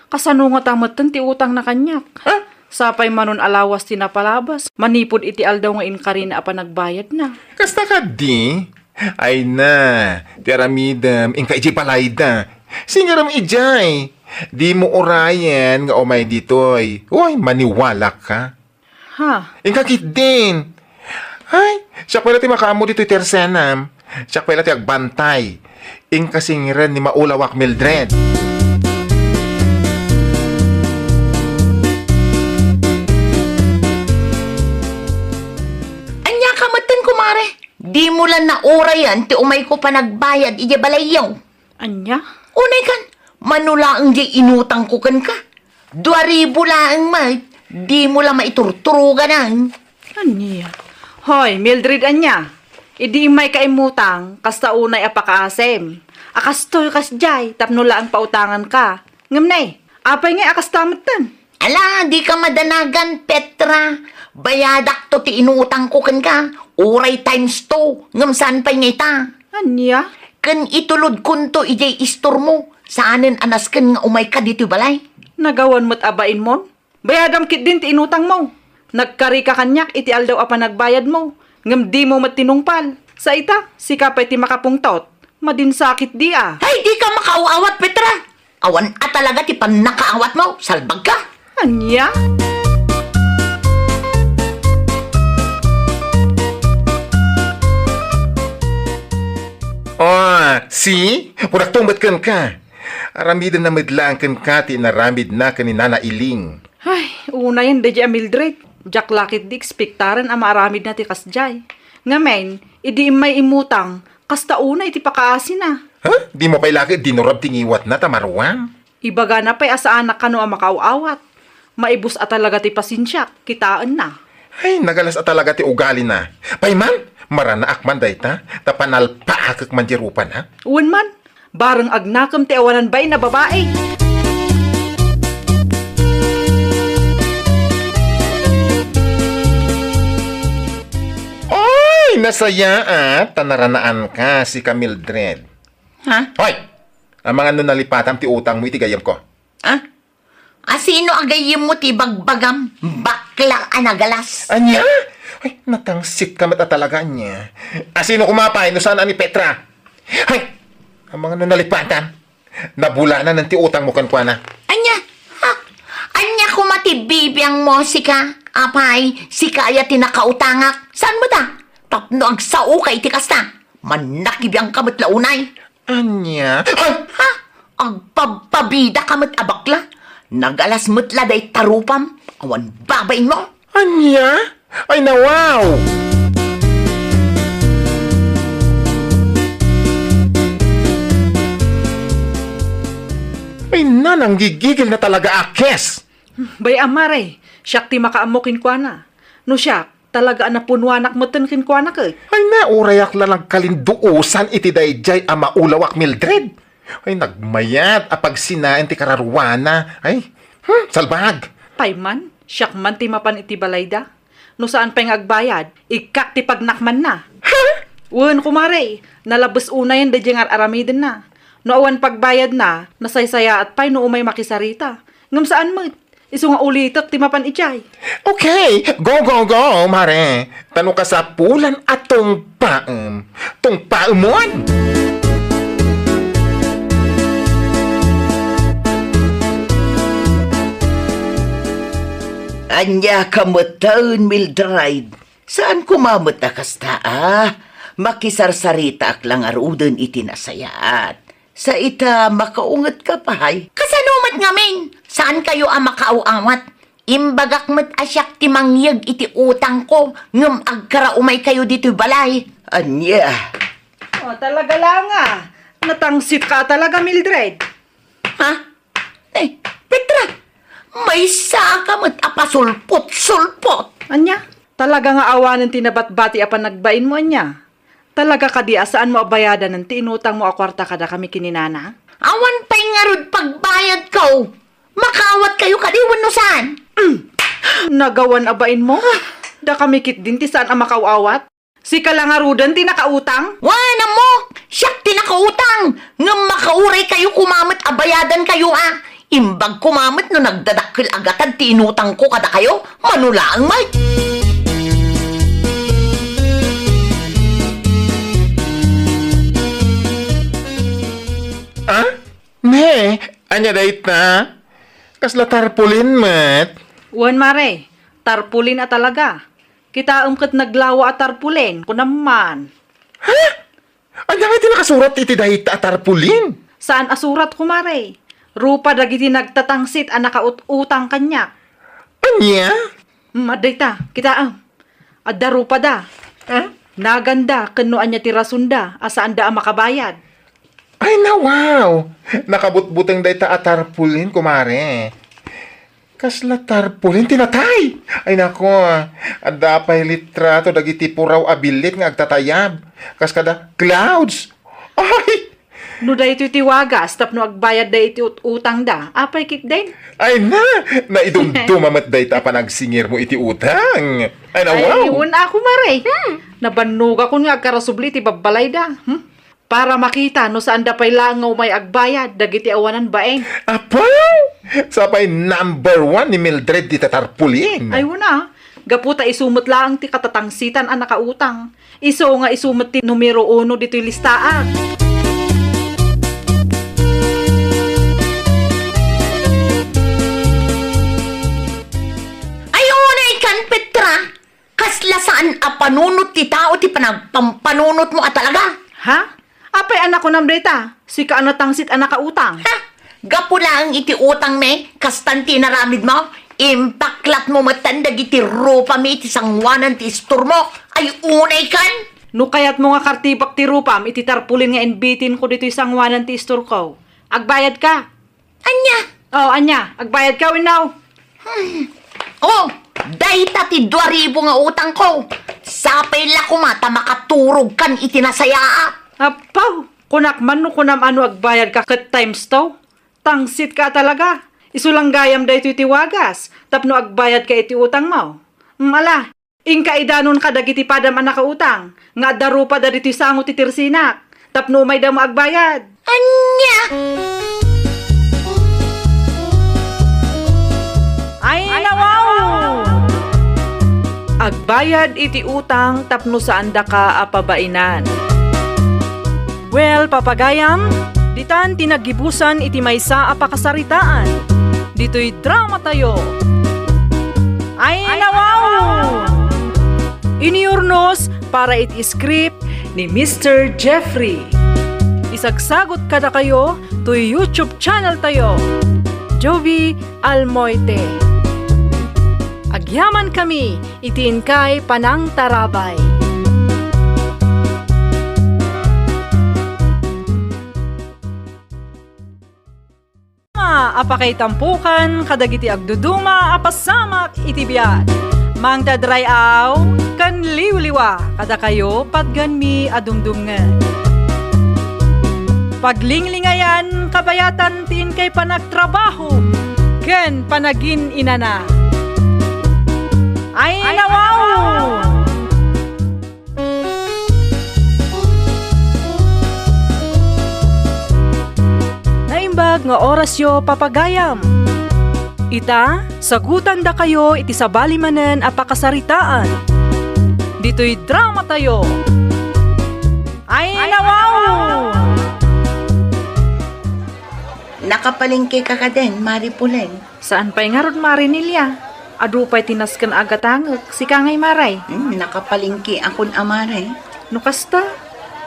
Kasano ngata metten ti utangna kaniak? Ha? Sapay manon a lawas ti napalabas, manipud iti aldaw nga inkarina a panagbayadna. Kasta kadi? Ay na, ti aramidem, inka idiay balayda. Singerem idiay. Dimo urayen nga umay ditoy. Uy, maniwalak ka. Ha? Inka ketdin. Ay, siak pay la ti makaammo ditoy ti arsenam. Siak pay la ti agbantay. Inka singeren ni maulawak Mildred. Ania ka metten, kumare? Dimo la naurayan ti umayko panagbayad idiay balayyo. Ania? Unay kan, mano laeng diay inutangko kenka. Dua ribu laeng met, dimo la maiturturogan. Ania? Hoy, Mildred, ania? Idi immayka immutang, kasta unay a pakaasem. A kastoy kasdiay, tapno laeng pautanganka. Ngem ne, apay ngay a kasta metten? Ala, dika madanagan, Petra. Bayadakto ti inutangko kenka. Uray times two, ngem saan pay nga ita? Ania? Ken itulodkonto idiay istormo. Saanen a nasken nga umayka ditoy balay. Nagawan met a bainmon? Bayadam ketdin ti inutangmo. Nagkarika kaniak iti aldaw a panagbayadmo, ngem dimo met tinungpal. Sa ita, sika pay ti makapungtot. Madinsakit di a. Ay, dika makaaw-awat, Petra! Awan a talaga ti pannakaawatmo, salbagka! Ania? Oh, see? Kunakto met kenka. Aramidenna met laeng kenka ti inaramidna ken ni Nana Iling. Ay, unayen daydiay a Mildred. Diak la ketdi ekspektaren a maaramidna ti kasdiay. Ngamin, idi immay immutang, kasta unay ti pakaasina. Ha? Dimo pay la ket dinurab ti ngiwatna ta maruam? Ibagana pay a saanak kano a makaaw-awat. Maibus a talaga ti pasensiak, kitaenna. Ay, nagalas a talaga ti ugalina. Pay man, maranaak man dayta, ta panalpaakek man diay rupana. Wen man, bareng agnakem ti awanan bain a babai. Oy, nasayaat ta naranaanka, sika Mildred. Ha? Hoy! Amangan no nalipatam ti utangmo iti gayyemko. Ha? Asino a gayyemmo ti bagbagam, bakla a nagalas? Ania? Ay, natangsitka met a talaga, ania. Asino koma pay no saan a ni Petra? Ay, amangan no nalipatam. Nabulananen ti utangmo kenkuana. Ania? Ha? Ania koma ti bibiangmo, sika? Apay, sika aya ti nakautangak? Saan met a? Tapno agsaoka iti kasta, mannakibiangka met la unay. Ania? Ay! Ha? Agpabpabidaka met a bakla? Nagalas met la dayta rupam, awan babainmo? Ania? Ay, nawaw! Ay, nanang gigigil na talaga a kes! Bay, amare, siak ti makaammo kenkuana. No siak, Talaga a napunwanak metten kenkuana ket. Ay na, urayak la nagkalinduosan iti daydiay a maulawak, Mildred. Ay, nagmayat a pagsinaen ti kararuana. Ay, hmm, salbag. Pay man, siak man ti mapan iti balayda. No saan pay nga agbayad, ikkak ti pagnakmanna. Ha? Wen, kumare, nalabes unayen daydiay nga ar-aramidenna. No awan pagbayadna, nasaysayaat pay no umay makisarita. Ngem saan met. Isu nga ulitek ti mapan idiay. Okay, go, go, go, mare. Ta no kasapulan a tungpaem, tungpaemon! Ania ka metten, Mildred? Saan koma met a kasta, a? Makisarsaritaak la ngaruden iti nasayaat. Sa ita, makaungetka pay. Kasano met ngamin? Saankayo a makaaw-awat? Imbagak met a siak ti mangyeg iti utangko, ngem agkaraumaykayo ditoy balay. Ania? Oh, talaga la nga. Natangsitka talaga, Mildred. Ha? Eh, Petra, maysaka met a pasulpot-sulpot. Ania? Talaga nga awanen ti nabatbati a panagbainmo, ania? Talaga kadi a saanmo a bayadanen ti inutangmo a kuarta kadakami ken ni Nana? Awan pay ngarud pagbayadko. Makaawatkayo kadi wenno saan? Nagawan a bainmo? Dakami ketdin ti saan a makaaw-awat? Sika la ngaruden ti nakautang? Wen, ammo, siak ti nakautang. Ngem makauraykayo koma met a bayadankayo, a. Imbag koma met no nagdadakkel a gatad ti inutangko kadakayo, mano laeng met. Ah? Ne, ania dayta? Kasla tarpaulin met? Wen, mare, tarpaulin a talaga. Kitaem ket naglawa a tarpaulin, kunam man. Ha? Ania nga ti nakasurat iti dayta a tarpaulin? Saan a surat, kumare. Rupa dagiti nagtatangsit a nakaut-utang kaniak. Ania? Hmm, adda ita, kitaem. Adda rupada. Hmm? Naganda ken no ania ti rasonda a saanda a makabayad. Ay, na, wow! Nakabutbuteng dayta a tarpaulin, kumare. Kasla tarpaulin ti natay? Ay nako, adda pay litrato dagiti puraw a billit nga agtatayab. Kas kada clouds. Ay! No daytoy ti wagas tapno agbayadda iti ut-, utangda, apay ketdin? Ay na! Naidumduma met dayta a panagsingirmo iti utang. Ay na, wow! Ay, wen, a, kumare. Hmm. Nabannogakon nga agkarasubli iti babbalayda. Hmm? Para makita no saanda pay laeng nga umay agbayad dagiti awanan bain. Apo! Sapay number one ni Mildred ti tatarpulin. Ay, wen a. Gapu ta isu met laeng ti katatangsitan a nakautang. Isu nga isu met ti numero uno ditoy listaak. Ay, unay kan, Petra! Kasla saan a panunot ti tao ti panagpampanunotmo a talaga? Ha? Apay a nakunam dayta? Sika a natangsit a nakautang. Ha? Gapu laeng iti utangmi, kastan ti inaramidmo? Impaklatmo metten dagiti rupami iti sangoanan ti istormo. Ay, unay kan! No kayatmo nga kartibak ti rupam iti tarpulin nga inbitinko ditoy sangoanan ti istorko, agbayadka. Ania? Oh, ania? Agbayadka wenno? Hmm. Oh, dayta ti dua ribu nga utangko. Sapay la koma ta makaturogkan iti nasayaat. Apo, kunak man no kunam a no agbayadka ket times two. Tangsitka a talaga. Isu lang gayam daytoy ti wagas tapno agbayadka iti utangmo. Hmm, ala, inka idanon kadagiti padam a nakautang nga adda rupada ditoy sango ti tersinak tapno umaydamo agbayad. Ania? Ay, nawaw! Agbayad iti utang tapno saandaka a pabainan. Well, papagayam, ditan ti naggibusan iti maysa a pakasaritaan. Ditoy dramatayo. Ay, nawaw! Iniurnos para iti script ni Mister Jeffrey. Isagsagot kadakayo toy YouTube channel tayo, Jovi Almoite. Agyaman kami iti inkay panangtarabay. A pakaitampokan kadagiti agduduma a pasamak iti biag. Mangted ray-aw ken liwliwa kadakayo patgenmi a dumdumngeg. Paglinglingayan kabayatan ti inkay panagtrabaho ken panagin-inana. Ay, nawaw! Naimbag nga orasyo, papagayam. Ita, sagutandakayo iti sabali manen a pakasaritaan. Ditoy dramatayo. Ay, nawaw! Nakapalengke ka kadin, Mari Pulen? Saan pay ngarud, Mari Nelia. Adu pay ti nasken a gatangek. Sika ngay, Mari? Hmm, nakapalengke akon a, Mari. No kasta,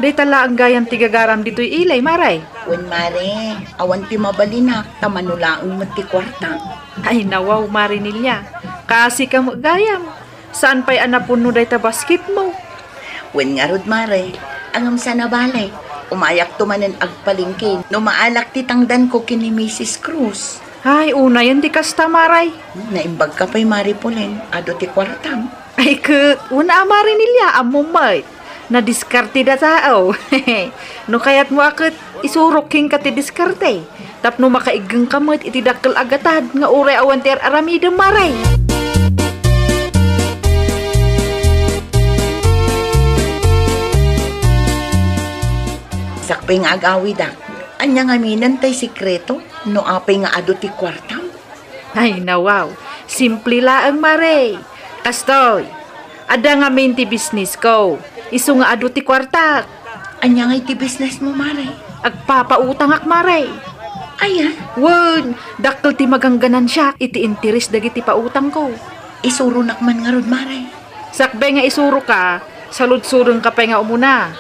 dayta laeng gayam ti gagaram ditoy ilay, Mari. Wen, Mari, awan ti mabalinak, ta mano laeng met ti kuarta. Ay, nawaw, Mari Nelia. Kaasi ka met gayam. Saan pay a napunno dayta basketmo? Wen ngarud, Mari, ngem saan a bale. Umayakto manen agpalengke no maalak ti tangdanko ken ni Misis Cruz. Ay, unayen ti kasta, Mari. Naimbag ka pay, Mari Pulen, adu ti kuartam. Ay, ket, una a, Mari Nelia, ammom met. Nadiskarte da tao. No kayatmo a ket, isurok kenka ti diskarte. Tapno makaiggengka met iti dakkel a gatad nga uray awan ti ar-aramidem, Mari. Sakbay nga agawidak, ania ngaminen tay sekreto no apay nga adu ti kuartam? Ay, nawaw. Simple laeng, Mari. Kastoy, adda ngamin ti bisnisko. Isu nga adu ti kuartak. Ania ngay ti bisnesmo, Mari? Agpapautangak, Mari. Aya? Wen, dakkel ti magangganansiak iti interes dagiti pautangko. Isuronak man ngarud, Mari. Sakbay nga isuroka, saludsodenka pay nga umuna.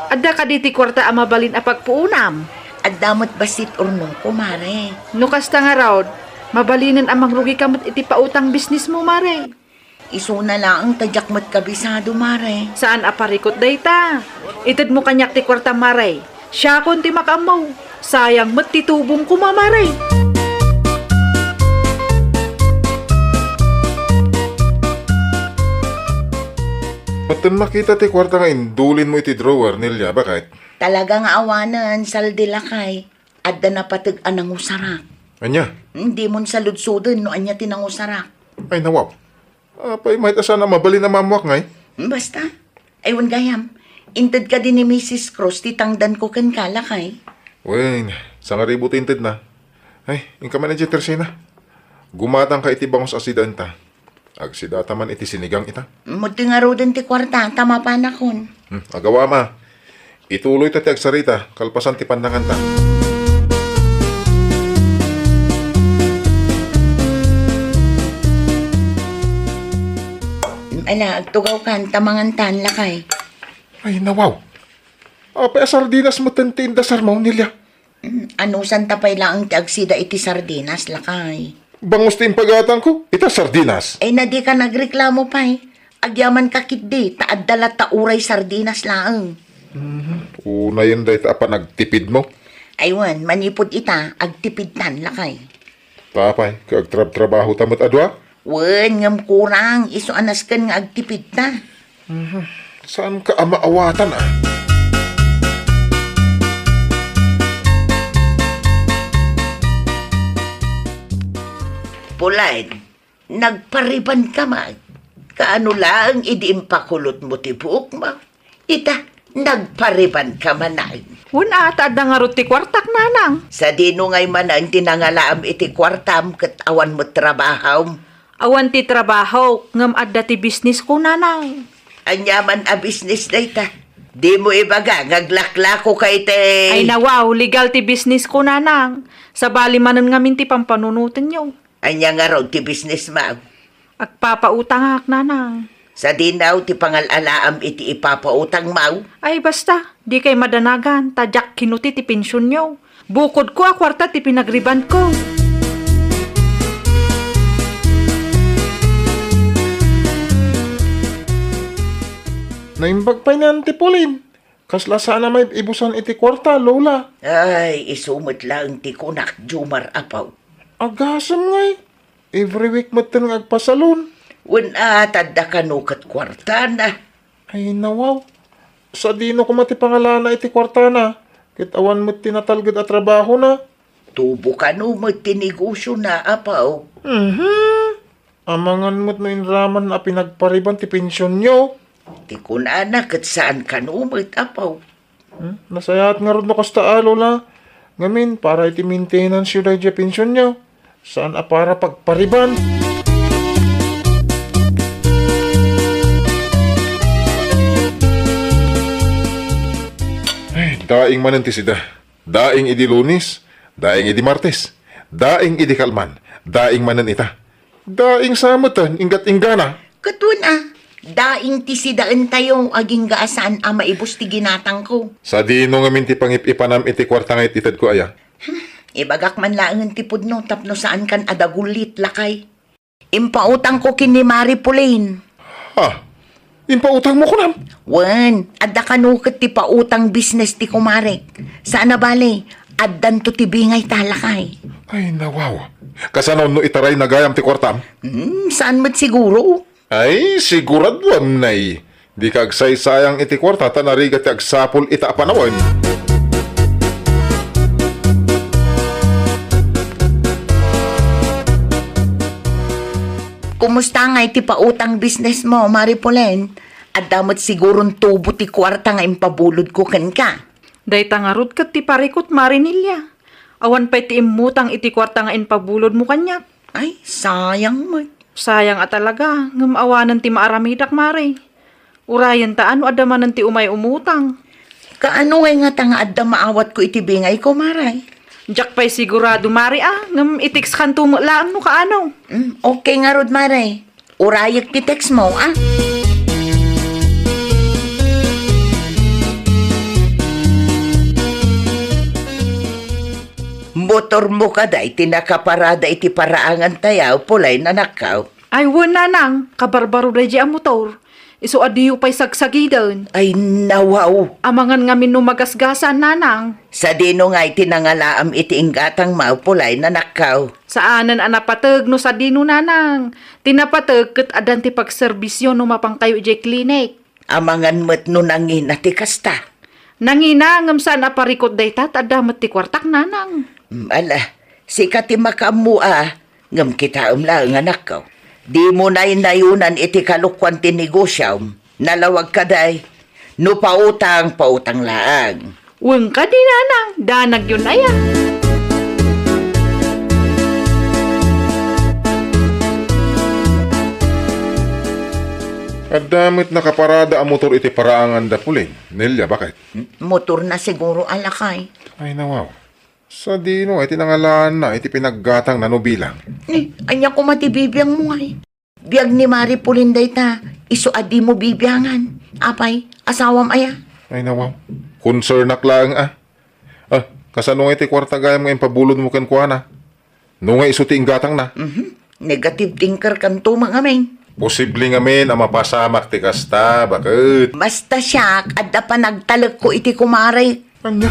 Adda kadi ti kuarta a mabalin a pagpuonam? Adda met bassit urnongko, Mari. No kasta ngarud, mabalinen a mangrugika met iti pautang bisnesmo, Mari. Isuna laeng ta diak met kabisado, Mari. Saan a parikut dayta. Itedmo kaniak ti kuartam, Mari. Siakon ti makaammo. Sayang met ti tubong koma, Mari. Batten makita ti kuarta nga indulinmo iti drawer, Nelia, baket? Talaga nga awanen, saldi lakay. Adda napateg a nangusarak. Ania? Dimon saludsoden no ania ti nangusarak. Ay, nawaw. Apay met a saan a mabalin a maammoak ngay? Basta. Ay, wen gayam, inted kadi ni Misis Cruz ti tangdanko kenka, lakay. Wen, sangaribu ti intedna. Ay, inka man idiay tersena. Gumatangka iti bangus a sidaenta. Agsidata man iti sinigang ita. Muddi ngaruden ti kuarta, ta mapanakon. Hmm, agawama. Ituloyta ti agsarita, kalpasan ti pannanganta. Ala, agtugawkan, ta mangantan, lakay. Ay, nawaw. Apay a sardinas metten ti indasarmo, Nelia? Mm, anusanta pay laeng ti agsida iti sardinas, lakay. Bangus ti impagatangko, ita sardinas. Ay, na dika nagreklamo pay. Agyamanka ketdi, ta adda latta uray sardinas laeng. Mhm. Unayen dayta a panagtipidmo. Ay wen, manipud ita, agtipidtan, lakay. Apay, ket agtrabtrabahota met a dua? Wen, ngem kurang, isu a nasken nga agtipidta. Mhm. Saanka a maawatan, a? Pulen, nagparibanka man. Kaano laeng idi impakulotmo ti buokmo? Ita, nagparibanka manen. Wen a, ta adda ngarud ti kuartak, nanang. Sadino ngay manen ti nangalaam iti kuartam ket awan met trabahom? Awan ti trabahok, ngem adda ti bisnisko, nanang. Ania man a bisnis dayta? Dimo ibaga nga aglaklakoka iti... Ay, nawaw, legal ti bisnisko, nanang. Sabali manen ngamin ti pampanunotenyo. Ania ngarud ti bisnismo? Agpapautangak, nanang. Sadino ti pangal-alaam iti ipapautangmo? Ay, basta, dikay madanagan, ta diak kinuti ti pensionyo. Bukodko a kuarta ti pinagribanko. Naimbag pay ni Auntie Pauline. Kasla saan a maib-ibusan iti kuarta, Lola. Ay, isu met laeng ti kunak, Jomar, apo. Agasem ngay. Every week metten nga agpasalon. Wen a, ta adda kano ket kuartana. Ay, nawaw. Sadino koma ti pangalana iti kuartana, ket awan met ti natalged a trabahona? Tubo kano met ti negosiona, apo. Mhm. Amangan met no inraman a pinagpariban ti pensionyo. Ti kunana ket saan kano met, apo. Hmm? Nasayaat ngarud no kasta a, Lola. Ngamin, para iti maintenance-yo daydiay a pensionyo. Saan a para pagpariban. Ay, daing manen ti sida. Daing idi Lunes, daing idi Martes, daing idi kalman, daing manen ita. Daing sa meten, inggat-inggana. Ket wen a, daing ti sidaentayo, agingga a saan a maibus ti ginatangko. Sadino ngamin ti pangip-ipanam iti kuarta nga it-itedko aya? Hmm, ibagak man laengen ti pudno tapno saankan a dagullit, lakay. Impautangko ken ni Mari Pauline. Ha? Impautangmo kunam? Wen, adda kano ket ti pautang business ti kumarek. Saan a bale, addanto ti bingay ta, lakay. Ay, nawaw. Kasano no itarayna gayam ti kuartam? Hmm, saan met siguro? Ay, siguraduam, nay. Dika agsaysayang iti kuarta ta narigat ti agsapul ita a panawen. Kumusta ngay ti pautang business mo, Mari Pauline? Adda met siguron tubo ti kuarta nga impabulodko kenka. Dayta ngarud ket ti parikut, Mari Nelia. Awan pay ti immutang iti kuarta nga impabulodmo kaniak. Ay, sayang met. Sayang a talaga, ngem awanen ti maaramidak, Mari. Urayen ta no adda manen ti umay umutang. Kaano ngay ngata nga adda maawatko iti bingayko, Mari? Diak pay sigurado, Mari, a, ngem i-textkanto met laeng no kaano. Mm, okay ngarud, Mari. Urayek ti textmo, a. Motormo kadi ti nakaparada iti paraangan tayo, Pauline, anakko? Ay, wen, nanang, kabarbaro daydiay a motor. Isu a diyo pay sagsagiden. Ay, nawaw. Amangan ngamin no magasgasan, nanang. Sadino ngay ti nangalaam iti inggatangmo, Pauline, anakko? Saanen a napateg no sadino, nanang. Ti napateg ket addan ti pagserbisyo no mapankayo idiay klinik. Amangan met no nangina ti kasta. Nangina, ngem saan a parikut dayta, ta adda met ti kuartak, nanang. Mm, ala, sika ti makaammo a, ngem kitaem laeng, anakko. Dimo naynayonan iti kalokuan ti negosiom. Nalawag kadi. No pautang, pautang laeng. Wen kadi, nanang, danagyon aya. Adda met nakaparada a motor iti paraanganda, Pauline. Nelia, bakit? Motorna siguro, a, lakay. Ay, nawaw. Sadino iti nangalaanna iti pinaggatangna no bilang? Ni, ania koma ti bibiangmo ngay? Biag ni Mari Pauline dayta, isu a dimo bibiangan. Apay, asawam aya? Ay, nawaw. Concernak laeng, a. Ah, kasano nga iti kuarta gayam nga impabulodmo kenkuana? No nga isu ti inggatangna? Mhm. Negative thinker kanto, mangamin. Posible ngamin a mapasamak ti kasta, baket. Basta siak, adda panagtalekko iti kumarek. Ania?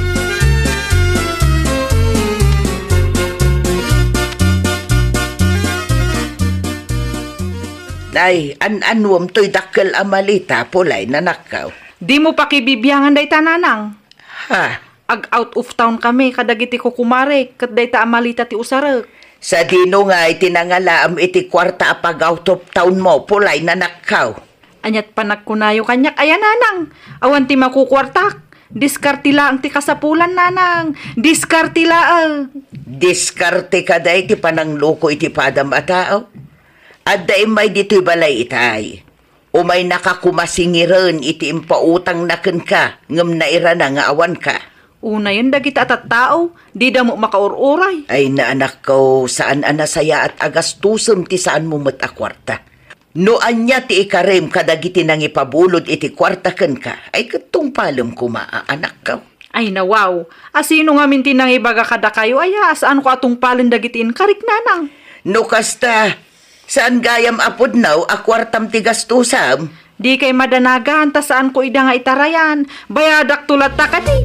Nay, an-anuem toy dakkel a maleta, Pauline, anakko. Dimo pakibibiangan dayta, nanang. Ha? Ag-out of town kami kadagiti kukumarek ket dayta a maleta ti usarek. Sadino ngay ti nangalaam iti kuarta a pag-out of townmo, Pauline, anakko? Aniat panagkunayo kaniak aya, nanang? Awan ti makukuartak. Diskarte laeng ti kasapulan, nanang. Diskarte laeng. Diskarte kadi ti panangloko iti padam a tao? Adda immay ditoy balay itay. Umaynaka koma singiren iti impautangna kenka, ngem nairana nga awanka. Unayen dagita a tattao, dida met makaur-uray. Ay, anakko, saan a nasayaat a gastusem ti saanmo met a kuarta. No ania ti ikarem kadagiti nangipabulod iti kuarta kenka, ay ket tungpalem koma a, anakko. Ay, nawaw, a sino ngamin ti nangibaga kadakayo aya a saanko a tungpalen dagiti inkarik, nanang? No kasta, saan gayam a pudno a kuartam ti gastusam? Dikay madanagan ta saanko ida nga itarayan. Bayadakto latta kadi.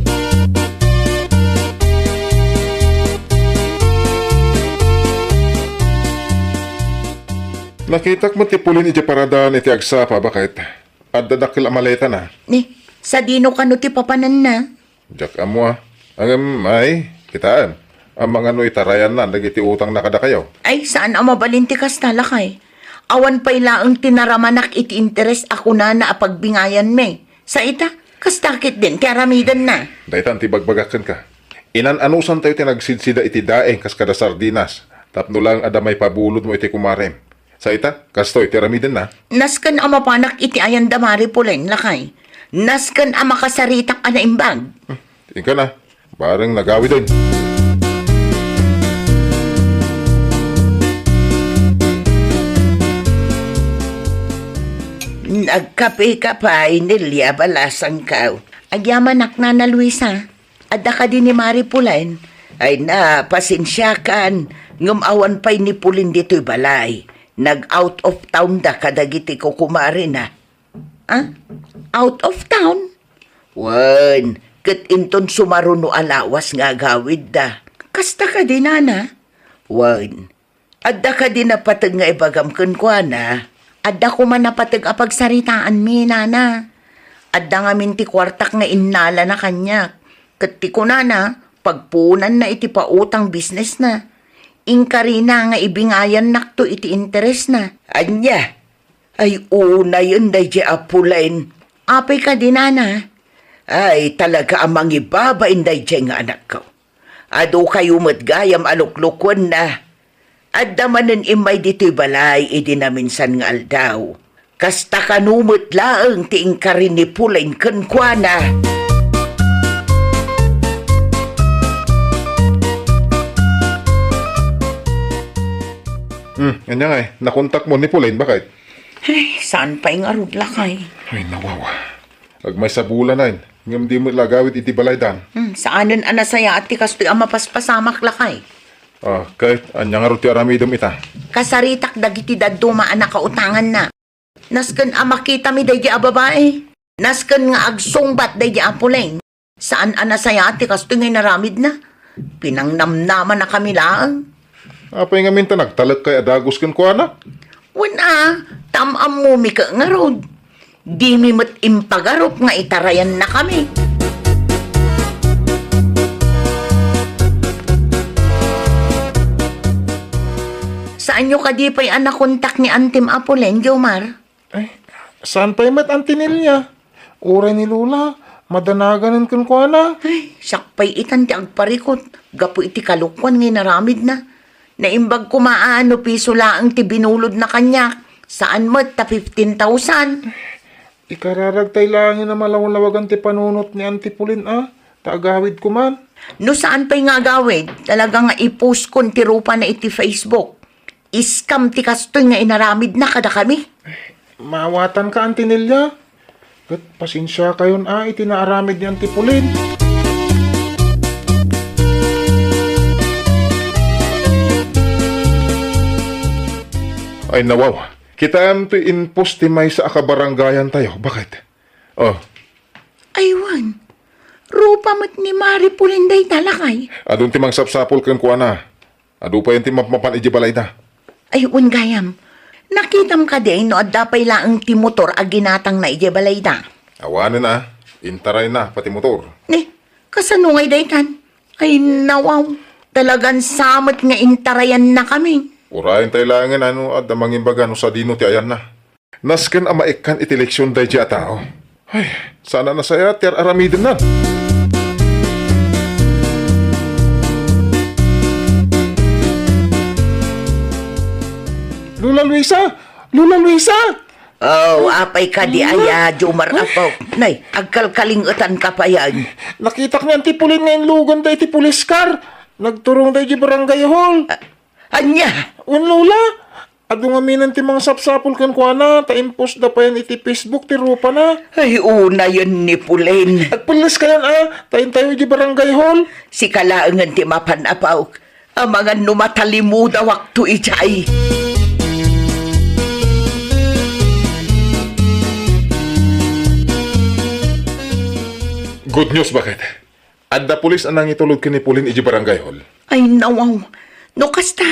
Nakitak met ti Pauline iti paradaen iti agsapa, baket. Adda dakkel a maletana. Ni, sadino kano ti papananna? Diak ammo a. Ngem, ay, kitaem. Amangan no itarayanna dagiti utangna kadakayo. Ay, saan a mabalin ti kasta, lakay. Awan pay laeng ti naramanak iti interes a kunana a pagbingayanmi. Sa ita, kasta ketdin ti aramidenna. Daytan ti ibagbagak kenka. Inan-anusantayo ti nagsidsida iti daeng kas kada sardinas, tapno laeng adda maipabulodmo iti kumarem. Sa ita, kastoy ti aramidenna. Nasken a mapanak iti ayan da Mari Pauline, lakay. Nasken a makasaritak a naimbag. Hmm, inkana, bareng nagawiden. Nagkapeka pay, Nelia, balasangko. Agyamanak, Nana Luisa. Adda kadi ni Mari Pauline? Ay na, pasensiakan, ngem awan pay ni Pauline ditoy balay. Nag-out of town da kadagiti kukumarena. Ah? Out of town? Wen, ket inton sumaruno a lawas nga agawidda. Kasta kadi, Nana? Wen, adda kadi napateg nga ibagam kenkuana? Adda koma napateg a pagsaritaanmi, Nana. Adda ngamin ti kuartak nga innalana kaniak. Ket ti kunana, pagpuonanna iti pautang businessna. Inkarina nga ibingayannakto iti interesna. Ania? Ay, unayen daydiay a Pauline. Apay kadi, Nana? Ay, talaga a mangibabain daydiay nga anakko. Adukayo met gayam a luklukuenna. Adda manen immay ditoy balay idi naminsan nga aldaw. Kasta kano met laeng ti inkari ni Pauline kenkuana. Hmm, ania ngay, nakontakmo ni Pauline, baket? Ay, saan pay ngarud, lakay? Ay, nawawa. Agmaysa bulanen, ngem di met la agawid iti balaydan. Hmm, saanen a nasayaat ti kastoy a mapaspasamak, lakay. Ah, ket ania ngarud ti aramidem ita? Kasaritak dagiti dadduma a nakautanganna. Nasken a makitami daydi a babai. Nasken nga agsungbat daydi a Pauline. Saan a nasayaat ti kastoy nga inaramidna. Pinangnamnamanakami laeng. Apay ngamin ta nagtalek kay a dagus kenkuana? Wen a, tam-ammomi ket ngarud. Dimi met impagarup nga itarayannakami. Saanyo kadi pay a nakontak ni Antim a Pauline, Jomar? Ay, saan pay met, Auntie Nelia? Uray ni Lola, madanaganen kenkuana. Ay, siak pay itan ti agparikut gapu iti kalokuan nga inaramidna. Naimbag koma a no piso laeng ti binulodna kaniak, saan met ta fifteen thousand. Ikararagtay laengen a malawlawagan ti panunot ni Auntie Pauline a, ta agawid koma. No saan pay nga agawid, talaga nga i-post kon ti rupana iti Facebook. Scam ti kastoy nga inaramidna kadakami. Maawatanka, Auntie Nelia. Ket pasensiakayon a iti naaramid ni Auntie Pauline. Ay, nawaw. Kitaem ti in-post ti maysa a kabarangayantayo. Baket? Oh. Ay, wen. Rupa met ni Mari Pauline dayta, lakay. Adun ti mangsapsapul kenkuana. Adu pay ti mapmapan idiay balayda. Ay, wen gayam. Nakitam kadi no adda pay laeng ti motor a ginatangna idiay balayda? Awanen a. Intarayna pati motor. Ni, kasano ngay daytan? Ay, nawaw. Talagan sa met nga intarayannakami. Urayen tay laengen a no adda mangimbaga no sadino ti ayanna. Nasken a maikkan iti leksion daydiay a tao. Ay, saan a nasayaat ti ar-aramidenna. Lola Luisa! Lola Luisa! Oh, apay kadi aya, Jomar, apok. Nay, agkalkalingetanka payan. Nakitak ni Auntie Pauline nga inluganda iti police car. Nagturongda idiay barangay hall. Ah, ania? Wen, Lola. Adu ngamin ti mangsapsapul kenkuana, ta in-postda payen iti Facebook ti rupana. Ay, unayen ni Pauline. Agpelleskayon a, ta intayo idiay barangay hall. Sika laengen ti mapan, apok. Amangan no matalimudawakto idiay. Good news, baket? Adda pulis a nangitulod ken ni Pauline idiay barangay hall. Ay, nawaw. No kasta,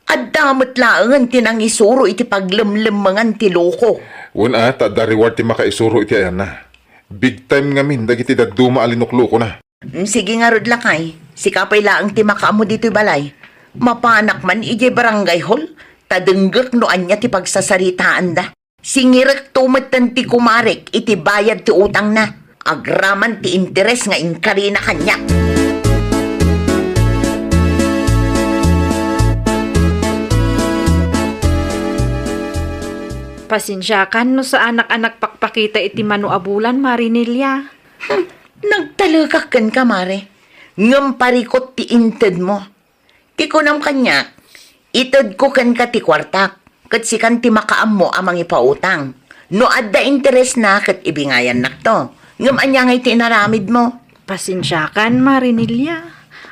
Adda met laengen ti nangisuro iti paglemlemmengan ti loko. Wen a, ta adda reward ti makaisuro iti ayanna. Big time ngamin dagiti dadduma a linuklukona. Mm, sige ngarud, lakay. Sika pay laeng ti makaammo ditoy balay. Mapanak man idiay barangay hall, ta denggek no ania ti pagsasaritaanda. Singirekto metten ti kumarek iti bayad ti utangna, agraman ti interes nga inkarina kaniak. Pasensiakan no saanak a nagpakpakita iti mano a bulan, Mare Nelia. Hmm, nagtalekak kenka, Mare. Ngem parikut ti intedmo. Ti kunam kaniak, itedko kenka ti kuartak, ket sikan ti makaammo a mangipautang. No adda interesna ket ibingayannakto. Ngem ania ngay ti inaramidmo? Pasensiakan, Mare Nelia.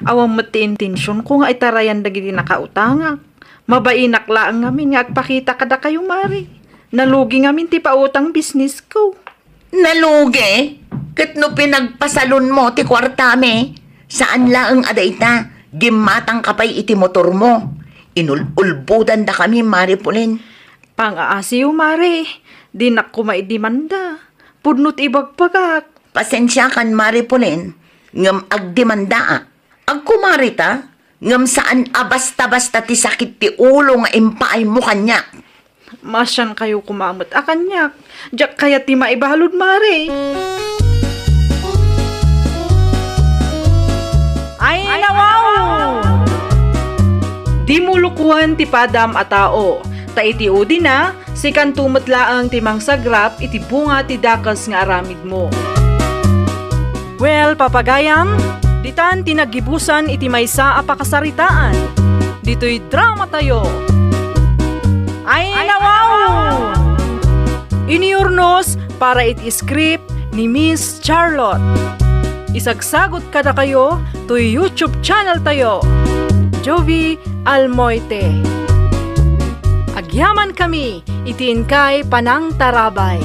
Awan met ti intensionko nga itarayan dagiti nakautangak. Mabainak laeng ngamin nga agpakita kadakayo, Mare. Nalugi ngamin ti pautang businessko. Nalugi? Ket no pinagpasalonmo ti kuartami, saan laeng a dayta, gimmatangka pay iti motormo. Inul-ulbodandakami, Mare Pulen. Pang-aasiyo, Mare. Dinak koma idimanda. Pudno ti ibagbagak. Pasensiakan, Mare Pulen, ngem agdimandaak. Agkumarita, ngem saan a basta-basta ti sakit ti ulo nga impaaymo kaniak. Maasiankayo koma met a kaniak. Diak kayat ti maibalud, Mare. Ay, nawaw! Dimo lukoen ti padam a tao, ta iti udina, sikanto met laeng ti mangsagrap iti bunga ti dakes nga aramidmo. Well, papagayam, ditan ti naggibusan iti maysa a pakasaritaan. Ditoy dramatayo. Ay, nawaw! Iniurnos para iti script ni Miss Charlotte. Isagsagot kadakayo toy YouTube channel tayo, Jovie Almoite. Agyamankami iti inkay panangtarabay.